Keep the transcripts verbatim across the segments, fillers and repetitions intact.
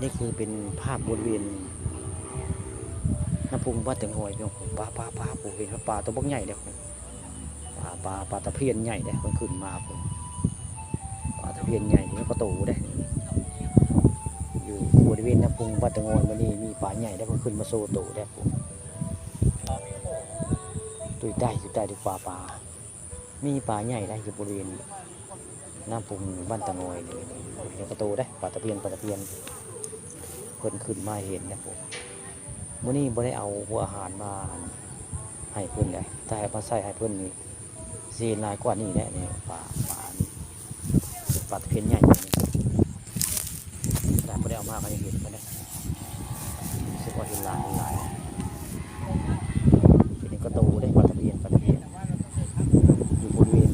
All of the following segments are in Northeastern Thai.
นี่คือเป็นภาพบริเวณน้ำพุงบ้านตะงอย พี่น้อง ปลา ปลา ปลา ผมเห็นว่าปลาตัวบักใหญ่เลย ปลา ปลา ปลาตะเพียนใหญ่เลย มันขึ้นมา ผม ปลาตะเพียนใหญ่ นี่ก็โตได้ อยู่บริเวณน้ำพุงบ้านตะงอย วันนี้มีปลาใหญ่ได้ มันขึ้นมาโซโตได้ ผม ตุยได้ ตุยได้ ดูปลา ปลา มีปลาใหญ่ได้อยู่บริเวณน้ำพุงบ้านตะงอยนี่ นี่ นี่ นี่ก็โตได้ ปลาตะเพียน ปลาตะเพียน เพิ่นขึ้นมาเห็นนะผม มื้อนี้บ่ได้เอาหัวอาหารมาให้เพิ่นเลย ถ้าให้มาใส่ให้เพิ่นนี่ สิหลายกว่านี้แหละ นี่ ปลา ปลานี่ ปลาตะเพียนใหญ่ แต่บ่ได้เอามาก็ยังเห็นมันนะ รู้สึกว่าเห็นหลาย เห็นหลาย ทีนี้ก็โตได้ปลาตะเพียน ปลาตะเพียน อยู่บริเวณ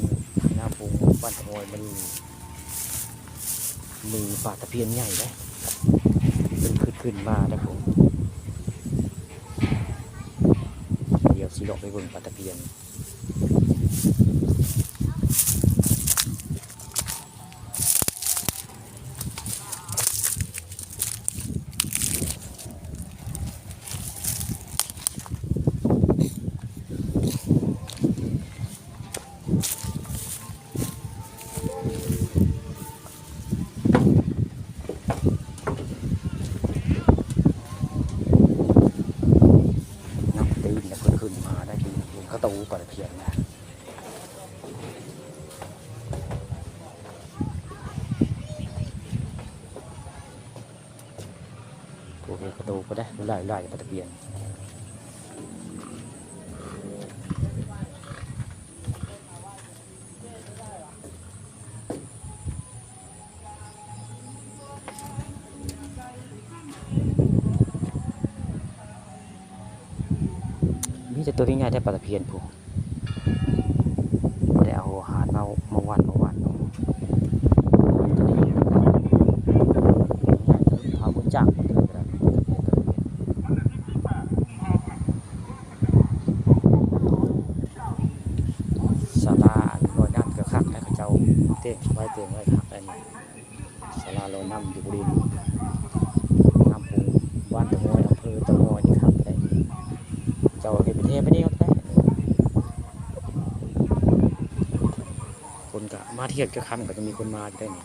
น้ำพุงบ้านตะงอย มันมีปลาตะเพียนใหญ่นะ มันขึ้น ขึ้นมานะผม เดี๋ยวสิเลาะไปเบิ่งปลาตะเพียน น้ำตื้นแล้วเพิ่นขึ้นมาได้กิน เขาโตปลาตะเพียนนะ โอเค กระโตก็ได้ หลายๆ ปลาตะเพียน มีแต่ตัวใหญ่ๆ แต่ปลาตะเพียนพุ้น บ่ได้เอาอาหารมา มาหว่าน มาหว่านเนาะ ตัวนี้ พาบุญจักรมาเดินกัน ศาลาลอยน้ำก็คักนะ เขาเจ้าเตรียมไว้ เตรียมไว้คักอันนี้ ศาลาลอยน้ำอยู่บริเวณน้ำพุงบ้านตะงอย อำเภอตะงอยนี่คักได้ เจ้าเฮ็ดไปเทไปนี่ก็ได้ คนก็มาเที่ยวจะค่ำก็จะมีคนมาอยู่ได้นี่